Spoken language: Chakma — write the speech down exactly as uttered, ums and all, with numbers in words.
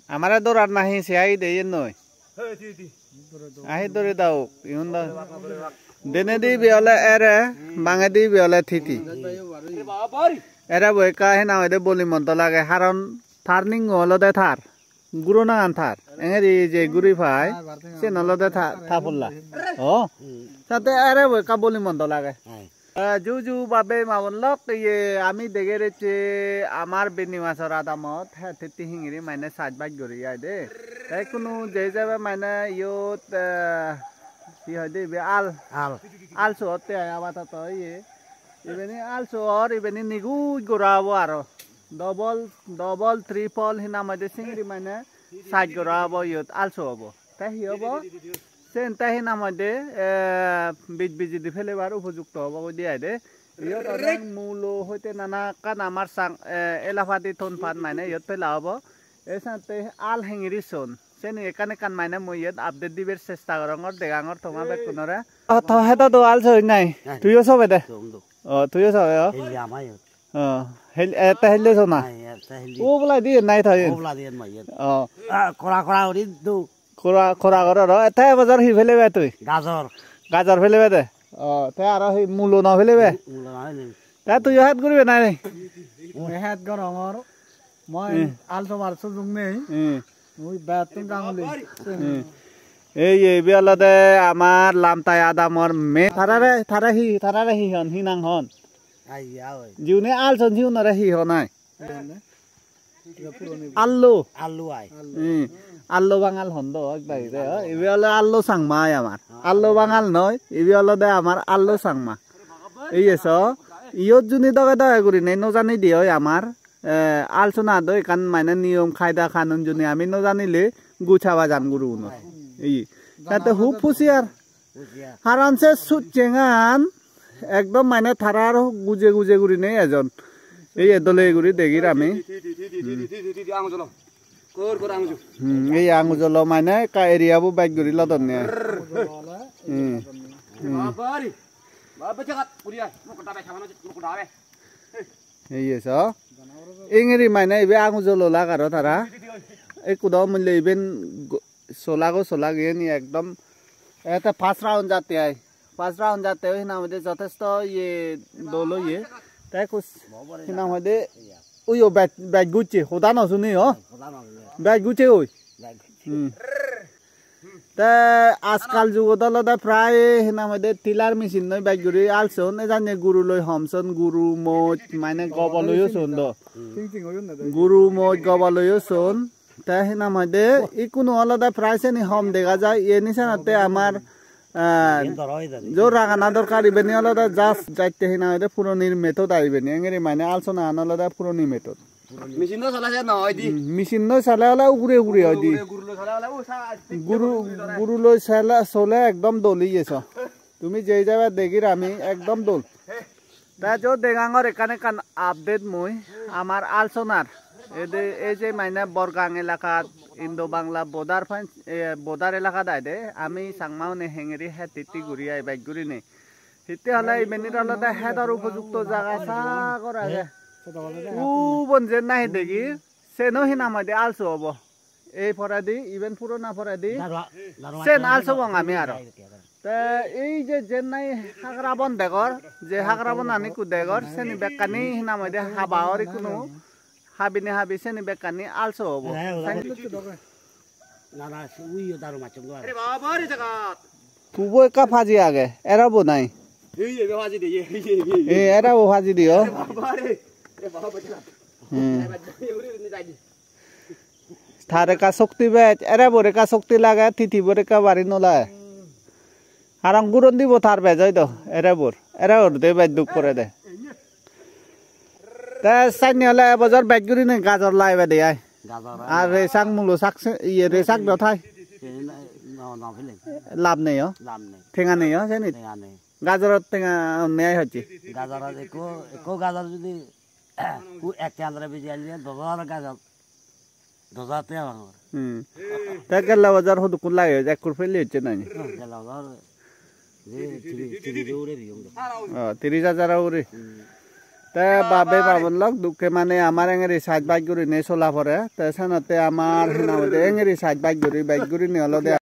Amare dorar nahi se ai de yen noi. Ahi dori dauk, igun do. Denedi ibe ole ere, bangedi ibe ole titi. Ere bo ekka hena hoide boli moddo lage, haron turning olode tar. Guro nangan tar. Engeri je guri pai, sen olode ta, ta polla. O, sate ere bo ekka boli moddo lage. Eh, ju ju babe ma bon lok, iye, ami deger ecche amar Beni Masor adamot, he, titti hingiri mane saj baj guri ai de. Te kunu je jabe mane iyot, eh, hi hoide ibe al. Al. Al suotte ai abadoto iye. Ibeni al suor, ibeni niguj gora obo aro. Double, double, triple hi nang hoide singiri mane saj gora obo iyot al suo obo. Te hi obo? Sen te hi nang hoide, eh, bij biji di pelebar upojukto obo goi di ai de. Iyot onek mulo hoite nana ekkan amar sang, eh, elapadi ton pan mane iyot pela obo. Ei sante al hengiri son. Seni ekkan ekkan mane mui iyot update dibar chesta gorongor, degangor toma bekkunore. O, to hedo do al soi nai. Nai. Tuiyo sobe de? Som do. O, tuiyo sobe o? Heli ama iyot. O, hel-, ete helle sona? Nai, ete heli. O, oboladi nai thayen? Oboladi nai iyot. O. Ah, kora kora guri do. Kora, kora goro ro. Ete ebojor hi pelebe tui? Gajor. Gajor pelebe de? O, te aro hi mulo no pelebe? Mu-, mulo no pelebe. Te tuiyo het guribe nai? Mui het gorongor. Moi Hmm. al sobar sujug nei. Hmm. Mui bettun ganguli. Hmm. Ei, ei, ibe olode amar Lamtai adamor me-, tarare, tara hi, tarare hi hon, hi nang hon? Ai, ya, oi. Jiune al son siunore hi hon ai? Allo. Allo ai. Hmm. Allo Bangal hon do, ek dagi de, o. Ibe ole Allo Changma ai amar. Allo Bangal noi, ibe olode amar Allo Changma. Ei eso, iyot juni doge doge gurinei no jani de oi amar. Eh, al sona do ekkan mane niyom kaida kanun juni ami no janile gucha bajan gurugunor. Ei, tate hub husiar. Haron se sujjengan ekdom mane tarar guje guje gurinei ejon. Ei dole guri degir ami. Kor, kor angujo. Hmm, ei angujolo mane ekka area bo bej guri lodonne. Hmm. Hmm. Babari. Baba jagat, uri ai. Mo kota be, mo kota be. Ei eso. Ingiri mane ibe angujolo lagaro tara. Ekku do mulle iben go-, solago solag iyeni ekdom. Ete first round jatte ai. First round jatte oi hinang hoide jotesto iye dol oye. Te ekku hinang hoide uyo bej, bej gucche, hoda no suni o. Bej gucche oi. Hmm. Te ajkal jugot olode prai hinang hoide tiller machine noi bej guri al son, ejanye guru loi hom son, guru moj mane gobol oyo son do. Guru moj gobol oyo son. Te hinang hoide ikkunu olode prai seni hom dega jai, iyeni senotte amar, ah, jo ragana dorkar ibeni olode just jatte hinang hoide puronir method ai ibeni, engeri mane al sonagan olode puroni method. Machine no sale se no oide. Hmm, machine no sale ole ugure ugure oide. Ugure guru lo sale ole u sa guru, guru loi sale sole ekdom dol iye so. Tumi jei jaba degir ami ekdom dol. Ta jo degangor ekkan ekkan update mui amar al sonar. Ede ei je mane Borgang elakat Indo Bangla border pan-, eh, border elakat aide ami Changma une hengeri het titti guri ai bej gurinei. Hitte hole ibenir olode hedor upojukto jaga sagor age. Ubon jen nahi degi, seno hinang hoide also obo. Ei poredi, iben purona poredi, sen also bong ami aro. Te ei je jen nahi hagra bon degor, je hagra bon ani ikku degor, seni bekkani hinang hoide haba or ikkunu, habine habi seni bekkani also obo. Na, na, se uyo daru macchong do age. Are baba re jagat. Tubo ekka paji age, erabo nai. Ei, ei, paji de, ei, ei, ei, ei. E, erabo paji de o. Are baba re. Are baba re jagat. Hmm. Are baba re, uri, uri, uri, uri. Tar ekka shokti bej, erabor ekka shokti lage, titibor ekka bari no lage. Aram guron dibo tar bej oi do, erabor. Erabor de bej duk pore de. Te sanne ole ebojor bej gurinei gajor laibe de ai. Gajor. Ar resang mulo sak se, iye resang do thai. Seni no, no pele. Lab nei o. Lab nei. Tenga nei o, seni. Tenga nei. Gajorot tenga nei ai hocche. Gajorot ekko, ekko gajor judi, u ek tenga dore biji anile dos hajar gajor. Dos hajar tenga pang. Hmm. Te gelle bojor hudukkun lage, ekkur pelle hocche nai? Hmm, gelle bojor je tiri-, tiris ugure diyong do. Oh, tiris hajar ugure. Hmm. Te babe babon lok dukke mane amar engeri saj baj gurinei sola pore. Te senotte amar hena hoide engeri saj baj guri bej gurinei olode